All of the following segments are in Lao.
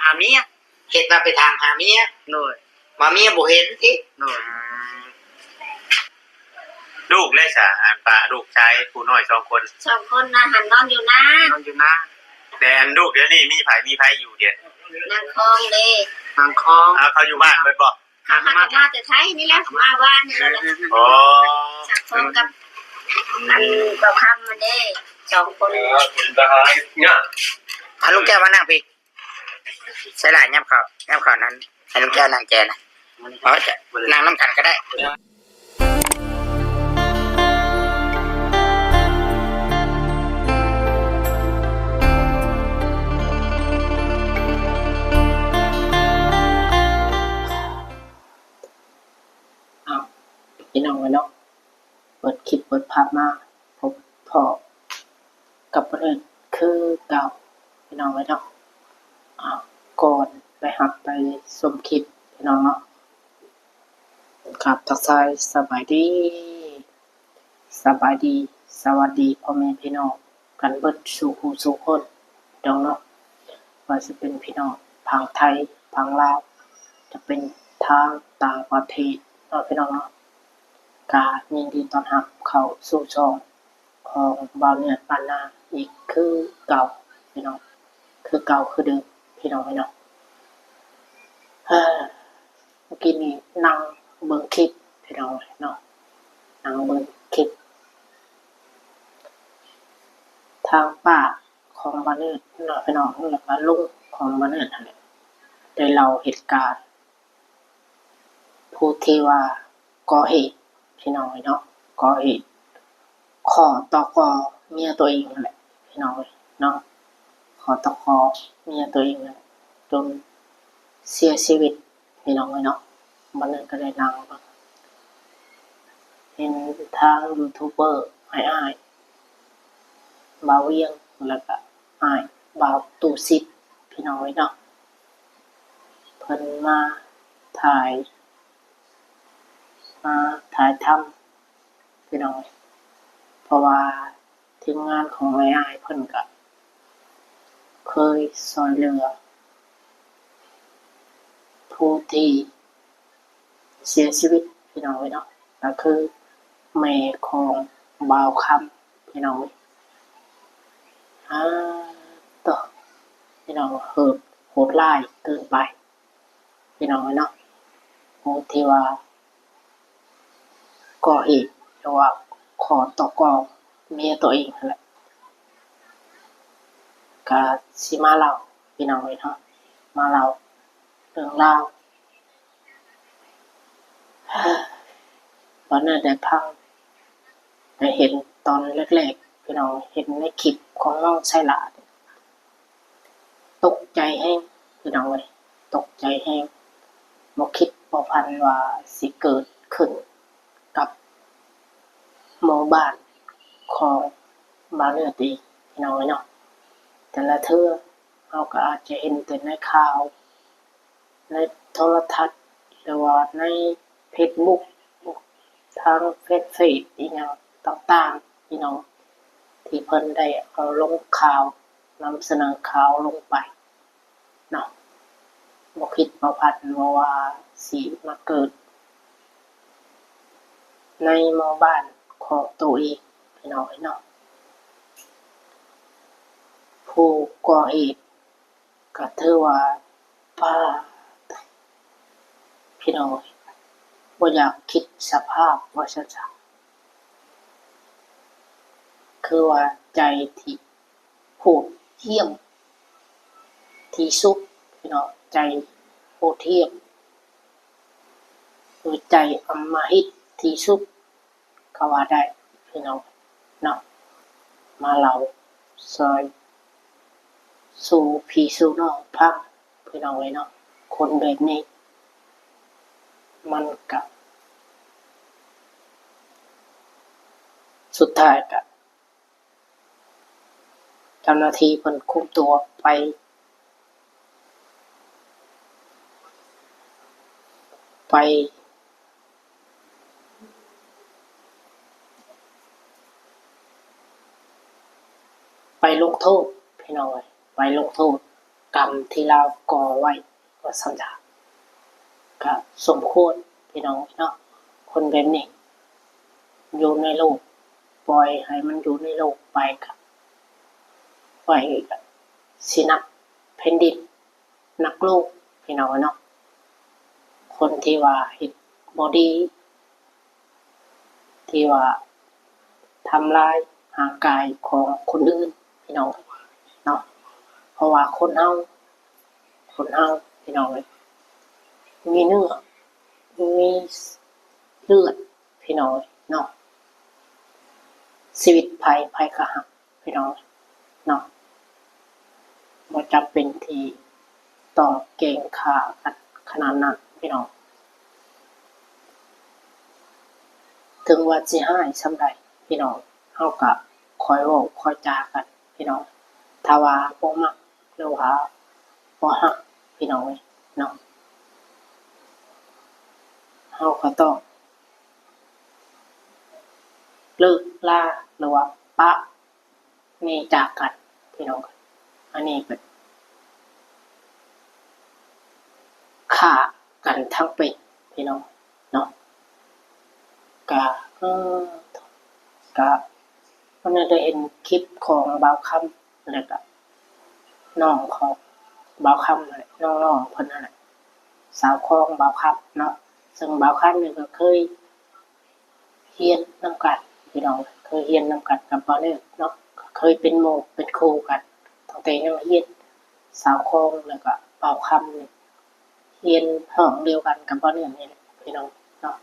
ຫາເມຍ ເຮັດວ່າໄປຖາມຫາເມຍ ໂດຍ ວ່າເມຍບໍ່ເຫັນຕິ ໂດຍ ອືມ ລູກເດ້ຊະ ອັນປ້າ ລູກຊາຍຜູ້ນ້ອຍສອງຄົນ ສອງຄົນນະ ຫັ້ນນອນຢູ່ນາ ນອນຢູ່ນາ ແຕ່ອັນລູກດຽວນີ້ມີໃຜ ມີໃຜຢູ່ດຽວນີ້ ນາງຄອງເດ້ ນາງຄອງ ເອົາ ເຂົາຢູ່ບ້ານເບິດບໍ່? ເຂົາ ເຂົາກໍມາແຕ່ໄທນີ້ແຫຼະ ມາວານນີ້ແຫຼະ ອໍ ສາວຄອງກັບອັນບ່າວຄຳຫັ້ນເດ້ ສອງຄົນ ເອີ ເປັນທະຫານຍາກ ເອົາລຸງແກ້ວມານັ່ງພີ້ ໃສ່ຫຼາຍ ຍາມເຂົ້າ ຍາມເຂົ້ານັ້ນ ໃຫ້ລຸງແກ້ວນັ່ງແຈນະ ເອົາ ນັ່ງນຳກັນກໍໄດ້. ອ້າວ ພີ່ນ້ອງເອີຍເນາະ ເປີດຄລິບເປີດພາບມາ ພົບພໍ້ກັບບ່າວເນີດຄືເກົ່າ ພີ່ນ້ອງເອີຍເນາະ. ອ້າວ ກ່ອນໄປຮັບໄປຊົມຄລິບ ພີ່ນ້ອງເນາະ ກາບທັກທາຍສະບາຍດີ ສະບາຍດີ ສະຫວັດດີພໍ່ແມ່ພີ່ນ້ອງກັນເບິດສູ່ຜູ້ສູ່ຄົນເນາະ ວ່າຊິເປັນພີ່ນ້ອງທາງໄທ ທາງລາວ ຈະເປັນທາງຕ່າງປະເທດເນາະ ພີ່ນ້ອງເນາະ ກະຍິນດີຕ້ອນຮັບເຂົ້າສູ່ຊ່ອງຂອງບ່າວເນີດບ້ານນາອີກຄືເກົ່າ ພີ່ນ້ອງ ຄືເກົ່າຄືເດີມ ພີ່ນ້ອງເອີຍເນາະ. ເມື່ອກີ້ນີ້ນັ່ງເບິ່ງຄລິບ ພີ່ນ້ອງເນາະ ນັ່ງເບິ່ງຄລິບທາງປ້າຂອງບ່າວເນີດເນາະ ພີ່ນ້ອງ ແລ້ວກໍລຸງຂອງບ່າວເນີດຫັ້ນແຫຼະ ໄດ້ເລົ່າເຫດການ ຜູ້ທີ່ວ່າກໍ່ເຫດ ພີ່ນ້ອງເອີຍເນາະ ກໍ່ເຫດ ຂໍ້ຕໍ່ຂໍ້ເມຍຕົວເອງຫັ້ນແຫຼະ ພີ່ນ້ອງເອີຍເນາະ ຂໍ້ຕໍ່ຂໍ້ເມຍຕົວເອງຫັ້ນແຫຼະ ຈົນເສຍຊີວິດ ພີ່ນ້ອງເອີຍເນາະ. ບັດນັ້ນກໍໄດ້ນັ່ງເບິ່ງ ເຫັນທາງຢູທູບເບີອ້າຍໆ ບ່າວວຽງ ແລ້ວກໍອ້າຍບ່າວຕູ້ສິດ ພີ່ນ້ອງເອີຍເນາະ ເພິ່ນມາຖ່າຍ ມາຖ່າຍທຳ ພີ່ນ້ອງ ເພາະວ່າທີມງານຂອງອ້າຍໆ ເພິ່ນກະເຄີຍຊ່ອຍເຫຼືອຜູ້ທີ່ເສຍຊີວິດ ພີ່ນ້ອງເອີຍເນາະ ກະຄືແມ່ຂອງບ່າວຄຳ ພີ່ນ້ອງເອີຍ. ອາ ໂຕ ພີ່ນ້ອງ ໂຫດ ໂຫດຮ້າຍເກີນໄປ ພີ່ນ້ອງເອີຍເນາະ ຜູ້ທີ່ວ່າ ກໍ່ເຫດ ຫຼືວ່າຂໍ້ຕໍ່ຂໍ້ເມຍຕົວເອງຫັ້ນແຫຼະ ກະຊິມາເລົ່າ ພີ່ນ້ອງເອີຍເນາະ ມາເລົ່າເລື່ອງລາວ ຕອນນັ້ນໄດ້ຟັງ ໄດ້ເຫັນຕອນແລກໆ ພີ່ນ້ອງ ເຫັນໃນຄລິບຂອງນ້ອງໄຊລາ ຕົກໃຈແຮງ ພີ່ນ້ອງເອີຍ ຕົກໃຈແຮງ ບໍ່ຄິດບໍ່ຝັນວ່າຊິເກີດຂຶ້ນກັບໝູ່ບ້ານຂອງບ່າວເນີດເອງ ພີ່ນ້ອງເອີຍເນາະ. ແຕ່ລະເທື່ອເຮົາກໍອາດຈະເຫັນແຕ່ໃນຂ່າວ ໃນໂທລະທັດ ຫຼືວ່າໃນເຟສບຸກ ທາງແຟນເຟສອີ່ຫຍັງຕ່າງໆ ພີ່ນ້ອງ ທີ່ເພິ່ນໄດ້ເອົາລົງຂ່າວ ນຳສະເໜີຂ່າວລົງໄປເນາະ ບໍ່ຄິດບໍ່ຝັນວ່າຊິມາເກີດໃນໝູ່ບ້ານຂອງໂຕເອງ ພີ່ນ້ອງເອີຍເນາະ. ຜູ້ກໍ່ເຫດ ກໍຖືວ່າ ປ້າ ພີ່ນ້ອງເອີຍ ບໍ່ຢາກຄິດສະພາບວ່າຊັ້ນຊະ ຄືວ່າໃຈທີ່ໂຫດຫ້ຽມທີ່ສຸດ ພີ່ນ້ອງ ໃຈໂຫດຫ້ຽມ ຄືໃຈອຳມະຫິດທີ່ສຸດ ກໍວ່າໄດ້ ພີ່ນ້ອງເນາະ ມາເລົ່າຊ່ອຍສູ່ພີ່ສູ່ນ້ອງຟັງ ພີ່ນ້ອງເອີຍເນາະ. ຄົນແບບນີ້ມັນກະ ສຸດທ້າຍກະ ເຈົ້າໜ້າທີ່ເພິ່ນຄຸມຕົວໄປ ໄປ ໄປລົງໂທດ ພີ່ນ້ອງເອີຍ ໄປລົງໂທດ ກຳທີ່ລາວກໍ່ໄວ້ວ່າຊັ້ນຊະ. ກະສົມຄວນພີ່ນ້ອງເນາະ ຄົນແບບນີ້ຢູ່ໃນໂລກ ປ່ອຍໃຫ້ມັນຢູ່ໃນໂລກໄປ ກະໄວ້ກະຊິໜັກແຜ່ນດິນ ໜັກໂລກພີ່ນ້ອງເນາະ. ຄົນທີ່ວ່າເຮັດບໍ່ດີ ທີ່ວ່າທຳລາຍຮ່າງກາຍຂອງຄົນອື່ນພີ່ນ້ອງເນາະ. ເພາະວ່າຄົນເຮົາ ຄົນເຮົາພີ່ນ້ອງເອີຍ ມີເນື້ອ ມີເລືອດພີ່ນ້ອງເອີຍເນາະ. ຊີວິດໃຜ ໃຜກໍຮັກ ພີ່ນ້ອງເນາະ. ບໍ່ຈຳເປັນທີ່ຕ້ອງເກັ່ງຂ້າກັນຂະໜາດນັ້ນພີ່ນ້ອງ. ເຖິງວ່າຊິຮ້າຍສ່ຳໃດພີ່ນ້ອງ ເຮົາກະຄ່ອຍເວົ້າຄ່ອຍຈາກັນພີ່ນ້ອງ. ຖ້າວ່າບໍ່ມັກ ຫຼືວ່າບໍ່ຮັກພີ່ນ້ອງເອີຍເນາະ ເຮົາກໍຕ້ອງເລີກລາ ຫຼືວ່າປະໜີຈາກກັນພີ່ນ້ອງ. ອັນນີ້ເປັນຂ້າກັນທັງເປັນພີ່ນ້ອງເນາະ. ກະ ເອີ ກະ ວັນນັ້ນໄດ້ເຫັນຄລິບຂອງບ່າວຄຳ ແລ້ວກະນ້ອງຂອງບ່າວຄຳນັ້ນແຫຼະ ນ້ອງໆເພິ່ນນັ້ນແຫຼະ ສາວຂອງບ່າວຄຳເນາະ. ເຊິ່ງບ່າວຄຳນີ້ກໍເຄີຍຮຽນນຳກັນພີ່ນ້ອງ ເຄີຍຮຽນນຳກັນກັບບ່າວເນີດເນາະ ກໍເຄີຍເປັນໝູ່ເປັນຄູ່ກັນຕັ້ງແຕ່ຍັງຮຽນ. ສາວຂອງ ແລ້ວກະບ່າວຄຳນີ້ ຮຽນຫ້ອງດຽວກັນກັບບ່າວເນີດນີ້ແຫຼະພີ່ນ້ອງເນາະ.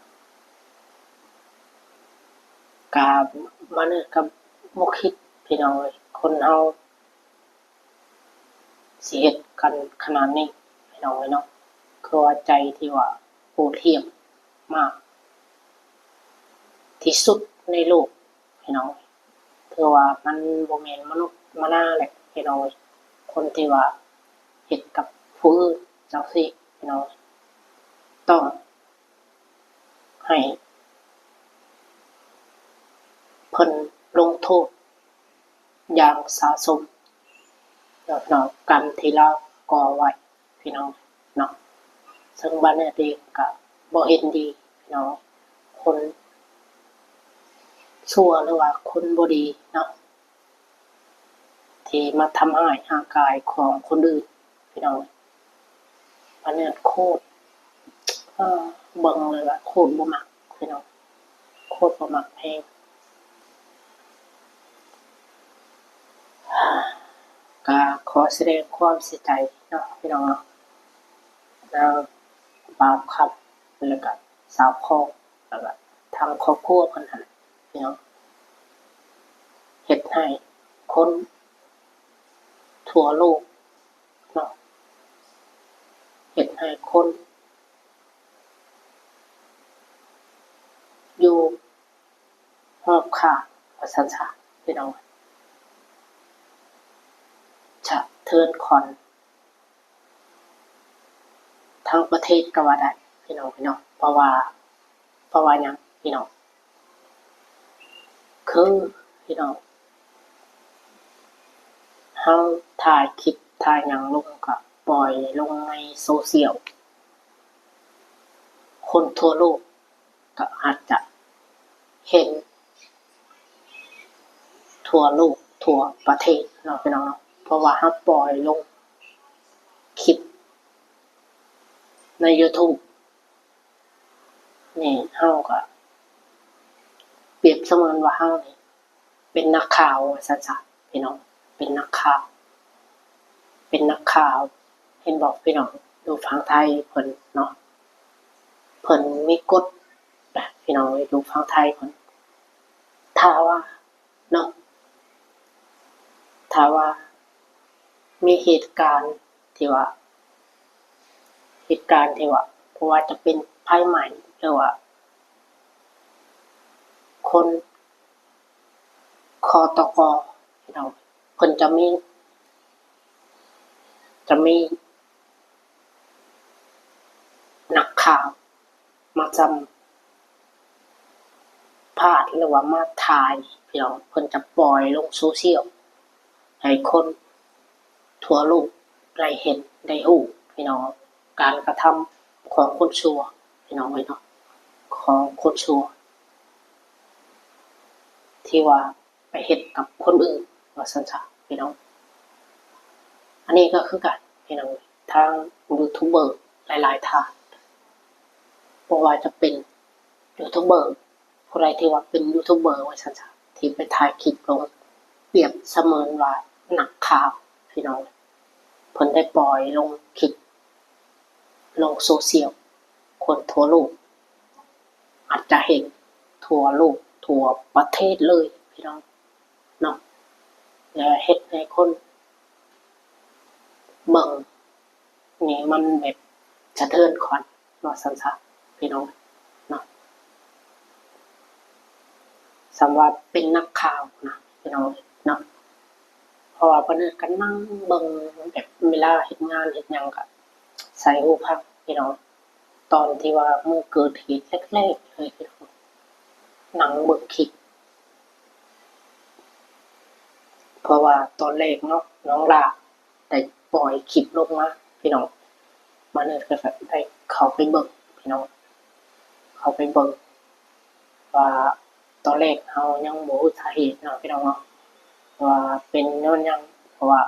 ກະ ບ່າວເນີດກໍບໍ່ຄິດພີ່ນ້ອງເອີຍ ຄົນເຮົາຊິເຮັດກັນຂະໜາດນີ້ພີ່ນ້ອງເອີຍເນາະ. ຄືວ່າໃຈທີ່ວ່າໂຫດຫ້ຽມມາກທີ່ສຸດໃນໂລກພີ່ນ້ອງ. ຖືວ່າມັນບໍ່ແມ່ນມະນຸດມະນາແຫຼະພີ່ນ້ອງເອີຍ ຄົນທີ່ວ່າເຮັດກັບຜູ້ອື່ນຈັ່ງຊີ້ພີ່ນ້ອງ. ຕ້ອງໃຫ້ເພິ່ນລົງໂທດຢ່າງສະສົມເນາະ ກຳທີ່ລາວກໍ່ໄວ້ ພີ່ນ້ອງເນາະ. ເຊິ່ງບ້ານແອດເອງກະບໍ່ເຫັນດີເນາະ ຄົນຊົ່ວ ຫຼືວ່າຄົນບໍ່ດີເນາະ ທີ່ມາທຳຮ້າຍຮ່າງກາຍຂອງຄົນອື່ນພີ່ນ້ອງ. ອັນນີ້ໂຄດ ເອີ ເບິ່ງແລ້ວກະໂຄດບໍ່ມັກພີ່ນ້ອງ ໂຄດບໍ່ມັກແຮງ. ກະຂໍສະແດງຄວາມເສຍໃຈເນາະພີ່ນ້ອງເນາະ ນາງບ່າວຄຳ ແລ້ວກະສາວຂອງ ແລ້ວກະທາງຄອບຄົວເພິ່ນຫັ້ນແຫຼະພີ່ນ້ອງ. ເຮັດໃຫ້ຄົນທົ່ວໂລກເນາະ ເຮັດໃຫ້ຄົນຢູ່ຮອບຂ້າງວ່າຊັ້ນຊະພີ່ນ້ອງ ສະເທືອນຂວັນ ທັງປະເທດກໍວ່າໄດ້ພີ່ນ້ອງເນາະ. ເພາະວ່າ ເພາະວ່າຫຍັງພີ່ນ້ອງ ຄືພີ່ນ້ອງ ເຮົາຖ່າຍຄລິບຖ່າຍຫຍັງລົງ ກໍປ່ອຍລົງໃນໂຊຊຽວ ຄົນທົ່ວໂລກ ກໍອາດຈະເຫັນທົ່ວໂລກທົ່ວປະເທດເນາະພີ່ນ້ອງເນາະ. ເພາະວ່າເຮົາປ່ອຍລົງຄລິບໃນຢູທູບນີ້ ເຮົາກໍປຽບສະເໝືອນວ່າເຮົານີ້ເປັນນັກຂ່າວວ່າຊັ້ນຊະພີ່ນ້ອງ ເປັນນັກຂ່າວ ເປັນນັກຂ່າວ. ເຫັນບໍ່ພີ່ນ້ອງ ຢູ່ຝັ່ງໄທເພິ່ນເນາະ ເພິ່ນມີກົດນະພີ່ນ້ອງ ຢູ່ຝັ່ງໄທເພິ່ນ ຖ້າວ່າເນາະ ຖ້າວ່າມີເຫດການທີ່ວ່າ ເຫດການທີ່ວ່າ ບໍ່ວ່າຈະເປັນໄຟໄໝ້ ຫຼືວ່າຄົນ ຄຕກ ພີ່ນ້ອງ ເພິ່ນຈະມີ ຈະມີນັກຂ່າວມາສຳພາດ ຫຼືວ່າມາຖ່າຍ ພີ່ນ້ອງ ເພິ່ນຈະປ່ອຍລົງໂຊຊຽວ ໃຫ້ຄົນທົ່ວໂລກ ໄດ້ເຫັນໄດ້ຮູ້ພີ່ນ້ອງ ການກະທຳຂອງຄົນຊົ່ວພີ່ນ້ອງເອີຍເນາະ ຂອງຄົນຊົ່ວ ທີ່ວ່າໄປເຮັດກັບຄົນອື່ນວ່າຊັ້ນຊະພີ່ນ້ອງ. ອັນນີ້ກໍຄືກັນພີ່ນ້ອງ ທາງຢູທູບເບີຫຼາຍໆທ່ານ ບໍ່ວ່າຈະເປັນຢູທູບເບີ ຜູ້ໃດທີ່ວ່າເປັນຢູທູບເບີວ່າຊັ້ນຊະ ທີ່ໄປຖ່າຍຄລິບລົງ ປຽບສະເໝືອນວ່ານັກຂ່າວພີ່ນ້ອງ ເພິ່ນໄດ້ປ່ອຍລົງຄລິບລົງໂຊຊຽວ ຄົນທົ່ວໂລກອາດຈະເຫັນທົ່ວໂລກທົ່ວປະເທດເລີຍພີ່ນ້ອງເນາະ ແລະເຮັດໃຫ້ຄົນເບິ່ງ ນີ້ມັນແບບສະເທືອນຂວັນວ່າຊັ້ນຊະພີ່ນ້ອງເນາະ ສ່ຳວ່າເປັນນັກຂ່າວນະພີ່ນ້ອງເນາະ ເພາະວ່າເພິ່ນກໍນັ່ງເບິ່ງແບບເວລາເຮັດງານເຮັດຫຍັງກໍໃສ່ຫູຟັງພີ່ນ້ອງ ຕອນທີ່ວ່າມື້ເກີດເຫດແລກໆເລີຍພີ່ນ້ອງ ນັ່ງເບິ່ງຄລິບ ເພາະວ່າຕອນແລກເນາະ ນ້ອງຫຼ້າ ໄດ້ປ່ອຍຄລິບລົງມາພີ່ນ້ອງ ມາເນີດກໍໄດ້ເຂົ້າໄປເບິ່ງພີ່ນ້ອງ ເຂົ້າໄປເບິ່ງວ່າ ຕອນແລກເຮົາຍັງບໍ່ຮູ້ສາເຫດເນາະພີ່ນ້ອງເນາະ ວ່າເປັນຍ້ອນຫຍັງ ເພາະວ່າ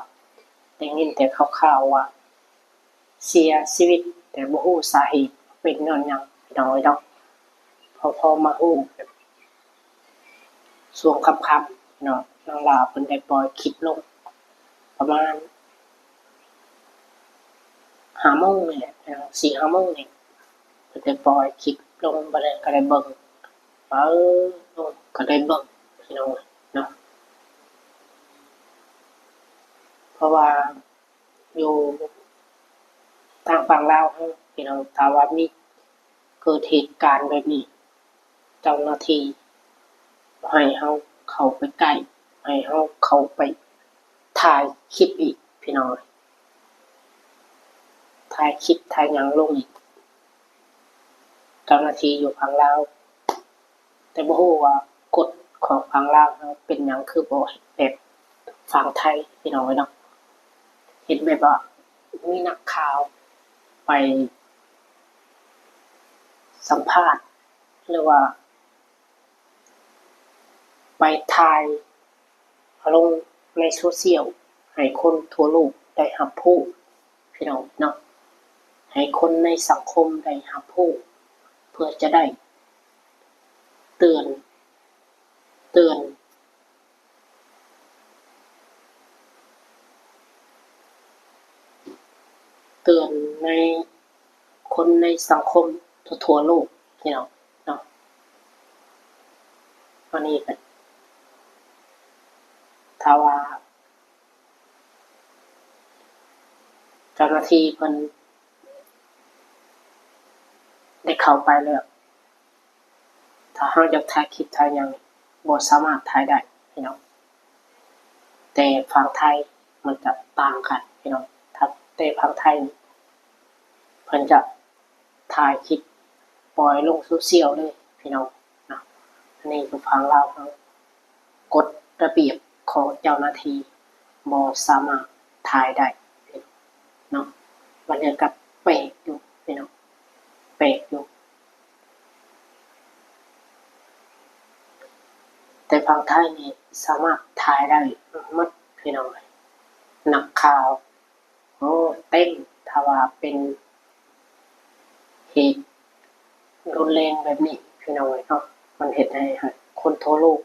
ໄດ້ຍິນແຕ່ຂ່າວໆວ່າ ເສຍຊີວິດ ແຕ່ບໍ່ຮູ້ສາເຫດເປັນຍ້ອນຫຍັງພີ່ນ້ອງເອີຍເນາະ ພໍ ພໍມາຮູ້ແບບຊ່ວງຄ່ຳໆເນາະ ນ້ອງຫຼ້າເພິ່ນໄດ້ປ່ອຍຄລິບລົງປະມານຫ້າໂມງນີ້ແຫຼະ ສີ່ຫ້າໂມງນີ້ ເພິ່ນໄດ້ປ່ອຍຄລິບລົງ ບາດນັ້ນກໍໄດ້ເບິ່ງ ເອີ ກໍໄດ້ເບິ່ງພີ່ນ້ອງເນາະ ເພາະວ່າ ຢູ່ທາງຝັ່ງລາວເຮົາພີ່ນ້ອງ ຖ້າວ່າມີເກີດເຫດການແບບນີ້ ເຈົ້າໜ້າທີ່ບໍ່ໃຫ້ເຮົາເຂົ້າໄປໃກ້ ໃຫ້ເຮົາເຂົ້າໄປຖ່າຍຄລິບອີກພີ່ນ້ອງ ຖ່າຍຄລິບຖ່າຍຫຍັງລົງອີກ ເຈົ້າໜ້າທີ່ຢູ່ຝັ່ງລາວ ແຕ່ບໍ່ຮູ້ວ່າກົດຂອງຝັ່ງລາວເຮົາເປັນຫຍັງຄືບໍ່ເຮັດແບບຝັ່ງໄທພີ່ນ້ອງເອີຍເນາະ ເຮັດແບບວ່າມີນັກຂ່າວໄປສຳພາດ ຫຼືວ່າໄປຖ່າຍ ເອົາລົງໃນໂຊຊຽວໃຫ້ຄົນທົ່ວໂລກໄດ້ຮັບຮູ້ພີ່ນ້ອງເນາະ ໃຫ້ຄົນໃນສັງຄົມໄດ້ຮັບຮູ້ ເພື່ອຈະໄດ້ເຕືອນ ເຕືອນ ເຕືອນໃນຄົນໃນສັງຄົມທົ່ວໆໂລກພີ່ນ້ອງເນາະ ອັນນີ້ກໍ ຖ້າວ່າເຈົ້າໜ້າທີ່ເພິ່ນໄດ້ເຂົ້າໄປແລ້ວ ຖ້າເຮົາຢາກຖ່າຍຄລິບຖ່າຍຫຍັງ ບໍ່ສາມາດຖ່າຍໄດ້ພີ່ນ້ອງ ແຕ່ຝັ່ງໄທມັນຈະຕ່າງກັນພີ່ນ້ອງ ຖ້າແຕ່ຝັ່ງໄທນີ້ ເພິ່ນຈະຖ່າຍຄລິບປ່ອຍລົງໂຊຊຽວເລີຍພີ່ນ້ອງເນາະ ອັນນີ້ຄືຝັ່ງລາວເຮົາ ກົດລະບຽບຂອງເຈົ້າໜ້າທີ່ບໍ່ສາມາດຖ່າຍໄດ້ເນາະ ບັນຍາກາດແປກຢູ່ພີ່ນ້ອງ ແປກຢູ່ ແຕ່ຝັ່ງໄທນີ້ສາມາດຖ່າຍໄດ້ໝົດພີ່ນ້ອງເອີຍ ນັກຂ່າວ ໂອ້ ເຕັມ ຖ້າວ່າເປັນເຫດຮຸນແຮງແບບນີ້ພີ່ນ້ອງເອີຍເນາະ ມັນເຮັດໃຫ້ ໃຫ້ຄົນທົ່ວໂລກ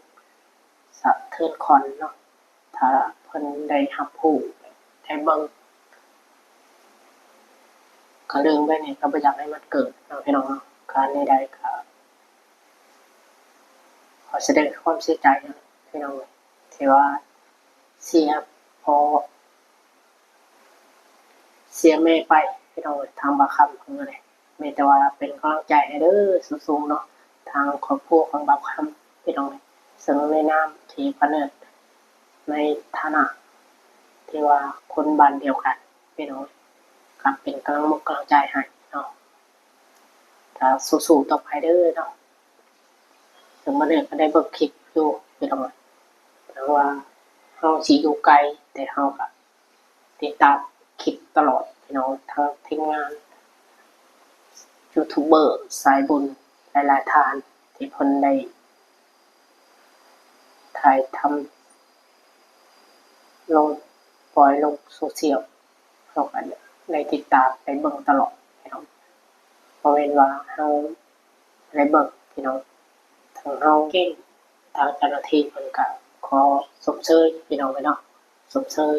ສະເທືອນຂວັນເນາະ ຖ້າເພິ່ນໄດ້ຮັບຮູ້ ໄດ້ເບິ່ງ ກໍເລື່ອງແບບນີ້ກໍບໍ່ຢາກໃຫ້ມັນເກີດເນາະພີ່ນ້ອງເນາະ ການໃດໆກໍຂໍສະແດງຄວາມເສຍໃຈນຳພີ່ນ້ອງເອີຍ ທີ່ວ່າເສຍພໍ່ ເສຍແມ່ໄປພີ່ນ້ອງເອີຍ ທາງບ່າວຄຳເພິ່ນກໍໄດ້ ມີແຕ່ວ່າເປັນກຳລັງໃຈໃຫ້ເດີ ສູ້ໆເນາະ ທາງຄອບຄົວຂອງບ່າວຄຳພີ່ນ້ອງເອີຍ ເຊິ່ງໃນນາມທີ່ປ້າເນີດ ໃນຖານະທີ່ວ່າຄົນບ້ານດຽວກັນພີ່ນ້ອງເອີຍ ກໍເປັນກຳລັງມຸກກຳລັງໃຈໃຫ້ເນາະ ກໍສູ້ໆຕໍ່ໄປເດີເນາະ ເຊິ່ງມື້ນີ້ກໍໄດ້ເບິ່ງຄລິບຢູ່ພີ່ນ້ອງເອີຍ ເຖິງວ່າເຮົາຊິຢູ່ໄກ ແຕ່ເຮົາກໍຕິດຕາມ ຄລິບຕະຫຼອດພີ່ນ້ອງ, ທັງທີມງານຢູທູບເບີສາຍບຸນຫຼາຍໆທ່ານ ທີ່ເພິ່ນໄດ້ຖ່າຍທຳລົງ ປ່ອຍລົງໂຊຊຽວ ເຮົາກໍໄດ້ຕິດຕາມໄດ້ເບິ່ງຕະຫຼອດພີ່ນ້ອງ. ບໍ່ແມ່ນວ່າເຮົາໄດ້ເບິ່ງພີ່ນ້ອງ, ທາງເຮົາເກັ່ງ ທາງເຈົ້າໜ້າທີ່ເພິ່ນກໍຂໍຊົມເຊີຍພີ່ນ້ອງເອີຍເນາະ, ຊົມເຊີຍ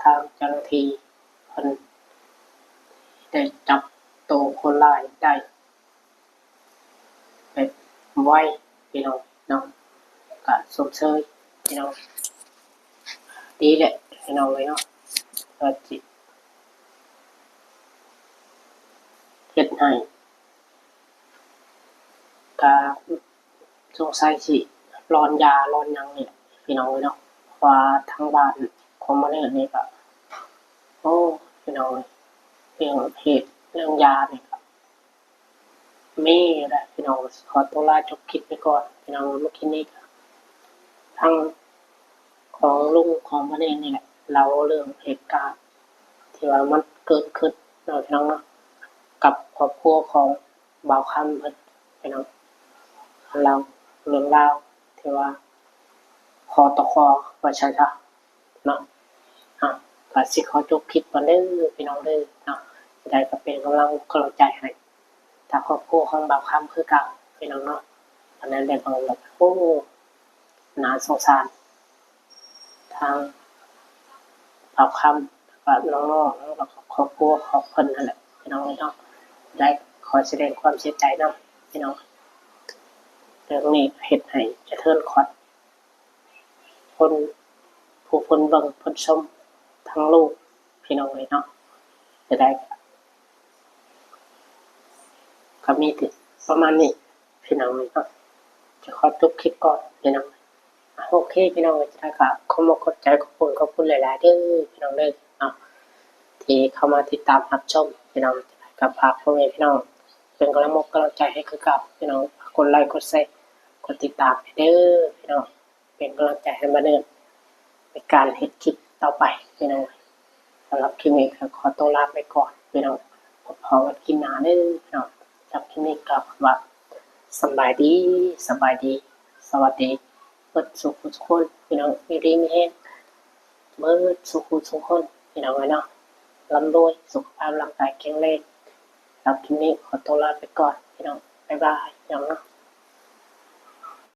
ທາງເຈົ້າໜ້າທີ່ເພິ່ນໄດ້ຈັບໂຕຄົນຮ້າຍໄດ້ ແບບໄວພີ່ນ້ອງເນາະ, ກະຊົມເຊີຍພີ່ນ້ອງ. ດີແຫຼະພີ່ນ້ອງເອີຍເນາະ, ກໍຊິເຮັດໃຫ້ ກະສົງໄສຊິຫຼອນຢາຫຼອນຫຍັງນີ້ແຫຼະພີ່ນ້ອງເອີຍເນາະ, ເພາະວ່າທາງບ້ານຂອງມະເນີດນີ້ກະ ໂອ້ ພີ່ນ້ອງເອີຍ ເລື່ອງເຫດເລື່ອງຢານີ້ກະ ມີຢູ່ແຫຼະພີ່ນ້ອງ. ຂໍຕົວລາຈົບຄລິບໄປກ່ອນພີ່ນ້ອງ, ມື້ກີ້ນີ້ກະທາງຂອງລຸງຂອງມະເນນນີ້ແຫຼະ ເລົ່າເລື່ອງເຫດການທີ່ວ່າມັນເກີດຂຶ້ນເນາະພີ່ນ້ອງເນາະ, ກັບຄອບຄົວຂອງບ່າວຄຳເພິ່ນພີ່ນ້ອງ, ເລົ່າເລື່ອງລາວທີ່ວ່າ ຄຕຂ ວ່າຊັ້ນຊະ ເນາະ. ອ່ະ ກໍຊິຂໍຈົບຄລິບກ່ອນເດີພີ່ນ້ອງເດີເນາະ, ຈັ່ງໃດກໍເປັນກຳລັງກຳລັງໃຈໃຫ້ທາງຄອບຄົວຂອງບ່າວຄຳຄືເກົ່າພີ່ນ້ອງເນາະ. ອັນນັ້ນແຫຼະ ເບິ່ງແລ້ວ ໂອ້ ໜ້າສົງສານທາງບ່າວຄຳ ແລ້ວກໍນ້ອງໆ ແລ້ວກໍຄອບຄົວຂອງເພິ່ນຫັ້ນແຫຼະພີ່ນ້ອງເອີຍເນາະ. ໄດ້ຂໍສະແດງຄວາມເສຍໃຈນຳພີ່ນ້ອງ, ເລື່ອງນີ້ເຮັດໃຫ້ສະເທືອນຂວັນ ຄົນ ຜູ້ຄົນເບິ່ງຄົນຊົມທັງໂລກພີ່ນ້ອງເອີຍເນາະ. ຈະໄດ້ ກໍມີແຕ່ປະມານນີ້ພີ່ນ້ອງເອີຍເນາະ, ຈະຂໍຈົບຄລິບກ່ອນພີ່ນ້ອງ. ໂອເຄພີ່ນ້ອງເອີຍ, ຈະໄດ້ກໍຂໍຂອບໃຈຂອບຄຸນ ຂອບຄຸນຫຼາຍໆເດີພີ່ນ້ອງເດີເນາະ ທີ່ເຂົ້າມາຕິດຕາມຮັບຊົມພີ່ນ້ອງ. ຈະໄດ້ກໍຝາກພໍ່ແມ່ພີ່ນ້ອງເປັນກຳລັງອົກກຳລັງໃຈໃຫ້ຄືເກົ່າພີ່ນ້ອງ, ຝາກກົດໄລກົດແຊ ກົດຕິດຕາມໃຫ້ເດີພີ່ນ້ອງ. ເປັນກຳລັງໃຈໃຫ້ມາເນີນໃນການເຮັດຄລິບຕໍ່ໄປພີ່ນ້ອງ. ສຳລັບຄລິບນີ້ກໍຂໍຕົວລາໄປກ່ອນພີ່ນ້ອງ, ພົບພໍ້ກັນຄລິບໜ້າເດີພີ່ນ້ອງ. ສຳລັບຄລິບນີ້ກໍວ່າສະບາຍດີ ສະບາຍດີ ສະຫວັດດີ ເບິດສູ່ຜູ້ສູ່ຄົນພີ່ນ້ອງ, ຢູ່ດີມີແຮງເບິດສູ່ຜູ້ສູ່ຄົນພີ່ນ້ອງເອີຍເນາະ, ລ່ຳລວຍ ສຸຂະພາບຮ່າງກາຍແຂງແຮງ. ສຳລັບຄລິບນີ້ຂໍຕົວລາໄປກ່ອນພີ່ນ້ອງ, ບາຍບາຍພີ່ນ້ອງເນາະ.